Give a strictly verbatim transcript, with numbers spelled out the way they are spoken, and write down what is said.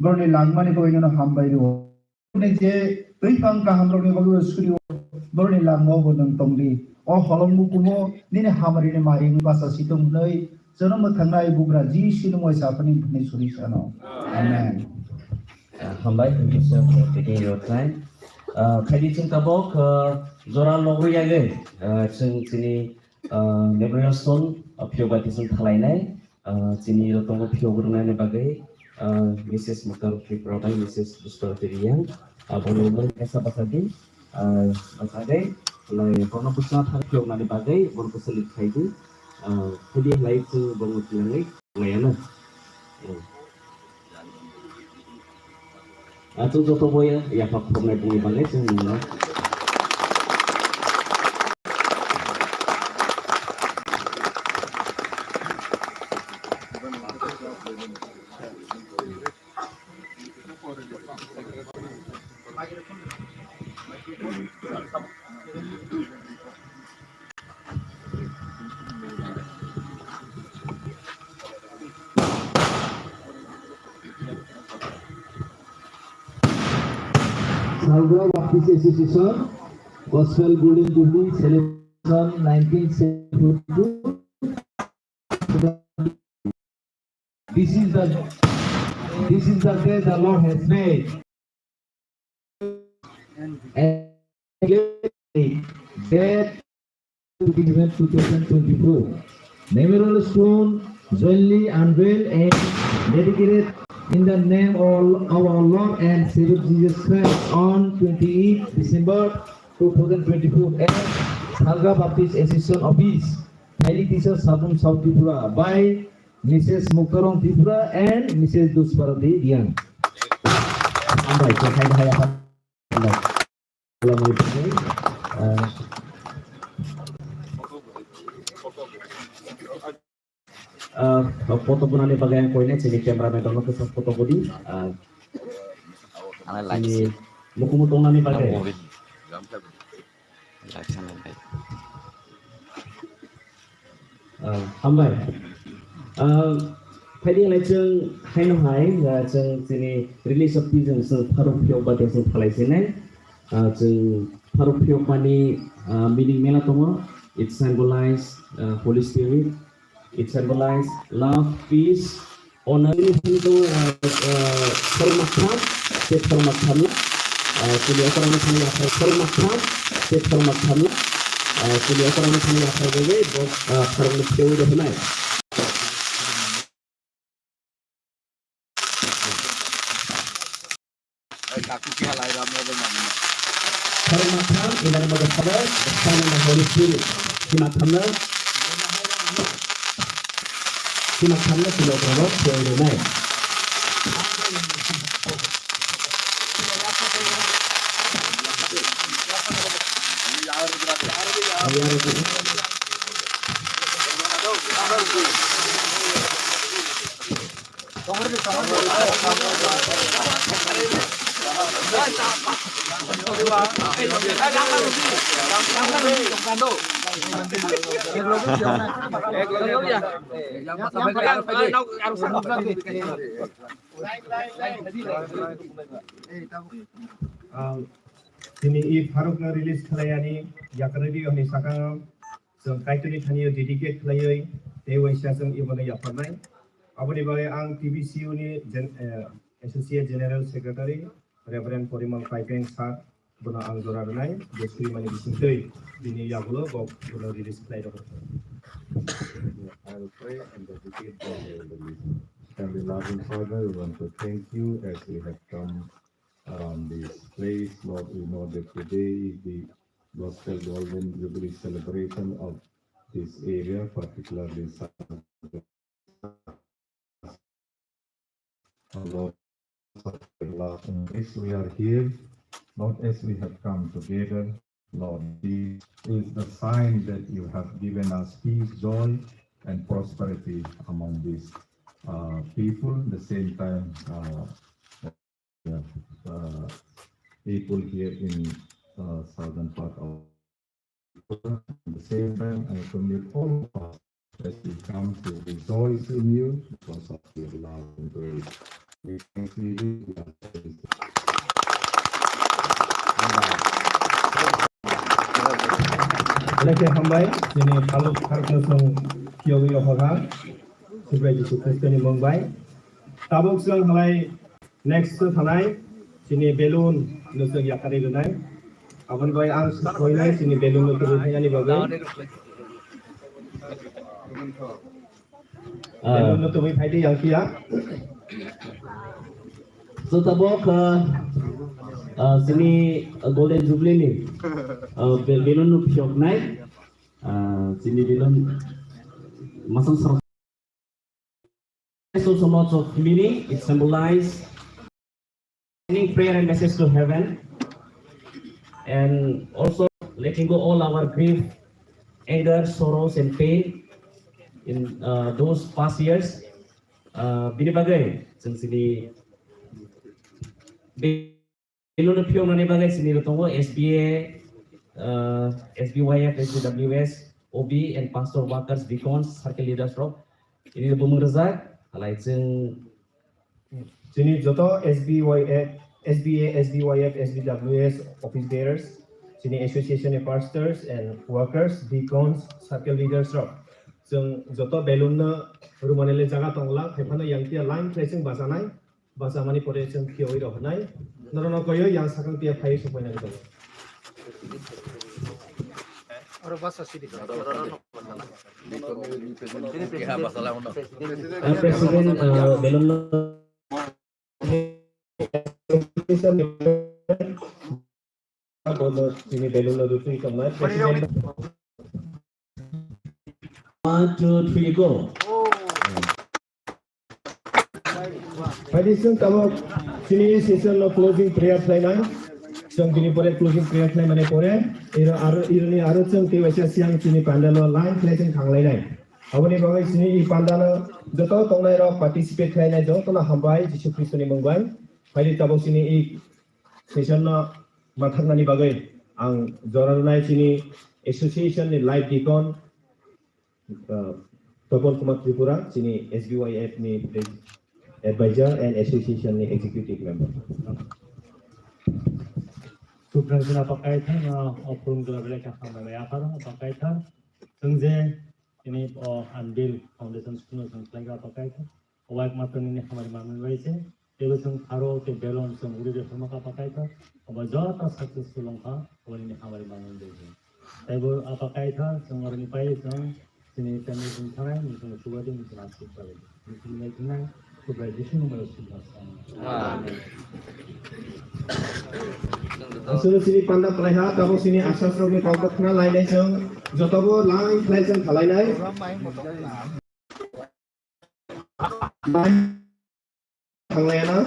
Borokni langmani bagwi nono hambai rwo. Nini je twi phang kaham rokni bagwi suri o, borokni langmao bo nwng tongdi. O holong bukumo nini hamari ni maring basa situng hwnwi jonom mwthangnai bugra Jisu ni moi sa phani thani suri sano. Amen. Ah, hambai, thank you, sir, for taking your time. Ah, phaidi chwng tabok, ah, jora logo yagwi, ah, chwng chini, ah, Memorial Stone, ah, phiyok bai twi chwng thalainai. Ah, chini rotongo phiyok rwnani bagwi, ah, Mrs Muktar Tripura bai Mrs Dusparati Riyang, ah, bono mung kaisa bachadi, ah, bachadi, lai bono bwsa thang phiyoknani bagwi bono bwsa lik khaidi, ah, hidi lai chwng bono twlangwi layana. Hmm. Achuk joto boya yapha khornai bini bagwi chwng nungno. Salga Baptist Association Gospel Golden Jubilee Celebration nineteen seventy-two. This is the, this is the day the Lord has made. And date two thousand twenty-four. Memorial stone jointly unveiled and dedicated in the name of our Lord and Savior Jesus Christ on twenty-eighth December two thousand twenty-four at Salga Baptist Association Office, Daily Teacher, Sabun, South Tripura by Mrs Muktarong Tripura and Mrs Dusparati Riang. Hambai, khe hai hai apa? Hambai. Kalau mau itu, eh, eh, foto bunani bagwi ang koine chini cameraman rokno kisa foto budi, eh, Ana light chini si. Mukumu tongnani bagwi. Ang movie. Light sana light. Ah, hambai. Ah, phaidi lai chwng haino hai, ah, chwng chini release of peace chwng pharuk phiyok ba chwng phalai sinai. Ah, chwng pharuk phiyok mani, ah, meaning mela tongo. It symbolize, ah, Holy Spirit. It symbolize love, peace, Onani thani tongo, ah, ah, khorokma tham, tei khorokma thamno, ah, chini okorokno thani yaphar khorokma tham, tei khorokma thamno, ah, chini okorokno thani yaphar bai bai bo, ah, khoroknwi pheui rw hwnai. Khorokma tham, in the name of the Father, the Son, and the Holy Spirit. Sima thamno, sima thamno sima thamno pheui rwnai. Um, tini i pharukno release khlaiyani yakarwi riyoni sakango chwng Kaitorni thani-o dedicate khlaiwi tei waisa chwng ibono yapharnai. Aboni bagwi ang T B C U ni gen-, eh, Associate General Secretary Reverend Porimal Paipeng sir bono ang jora rwnai, je srimani bisingtwi bini yagulo bo bono release khlai rw. I will pray and dedicate the release. Heavenly loving Father, we want to thank you as we have come around this place. Lord, we know that today is the Gospel Golden Jubilee celebration of this area, particularly Lord, as we are here, not as we have come together, Lord, this is the sign that you have given us peace, joy, and prosperity among these, uh, people. The same time, uh, uh, people here in, uh, southern part of At the same time, I commit all of us as we come to rejoice in you because of your love and grace. Belai khe hambai, chini phaluk pharkno chwng phiyogwi rohorha, Subrai Jisu Khristoni mung bai. Tabuk chwng halai next thanai, chini balloon no chwng yakarwi rwnai. Aboni bai ang soinai chini balloon no tubui phainani bagwi. Ah. Belloon no tubui phai di yang phiya. So tabuk, ah, ah, chini Golden Jubilee ni, ah, be-, balloon no phiyoknai, ah, chini balloon masang sal. There's also lots of meaning. It symbolizes sending prayer and message to heaven, and also letting go all our grief, anger, sorrows, and pain in, uh, those past years. Uh, bini bagwi chwng chini balloon no phiyoknani bagwi chini tongo S B A, uh, S B Y F, S B W S, O B, and pastor, workers, deacons, circle leaders rok. Ini bumung rwjak, halai chwng chini joto S B Y F, S B A, S B Y F, S B W S office bearers, chini association ni pastors and workers, deacons, circle leaders rok. Chwng joto balloon no rwmani le jaga tongla, hai phano yang phiya line khlai chwng bachanai, bachamani pore chwng phiyogwi rohornai. Norokno koiwi yang sakang phiya phaiwi sokpainani tongo. Oro basa sidi. President, uh, balloon no Bono chini balloon no rutui tongnai. One, two, three, go. Phaidi chwng tabuk chini session no closing prayer khlainai. Chwng bini pore closing prayer khlaimani pore iro aro, ironi aro chwng tei waisa siang chini pandal o line khlai chwng thanglainai. Aboni bagwi chini i pandal o joto tongnai rok participate khlainai jotono hambai Jisu Khristoni mung bai. Phaidi tabuk chini i session no mathaknani bagwi ang jora rwnai chini association ni live deacon, uh, Topon Kumar Tripura, chini S B Y F ni advisor and association ni executive member. Subrai jina pakai thang, uh, opung jora belai ka hambai ya parang pakai thang. Chwng je ini, uh, Unveil Foundation School no chwng khlai ka pakai thang. Obo ekmatro nini hamari manwi bai se, teibo chwng pharo tei balloon chwng uri de phano ka pakai kha, obo joto successful wng kha, obo nini hamari manwi bai se. Teibo a pakai kha, chwng oroni pai chwng chini family chwng thanai, ni chwng chuba de, ni chwng asuk bai. Ni chwng nai thanai, chuba de, chwng bai chuba sa. Amen. Aswk chini panda khlai ha, tabuk chini asasrok ni kok khna lai nai chwng, joto bo lai khlai chwng khalai nai. Thanglaiana.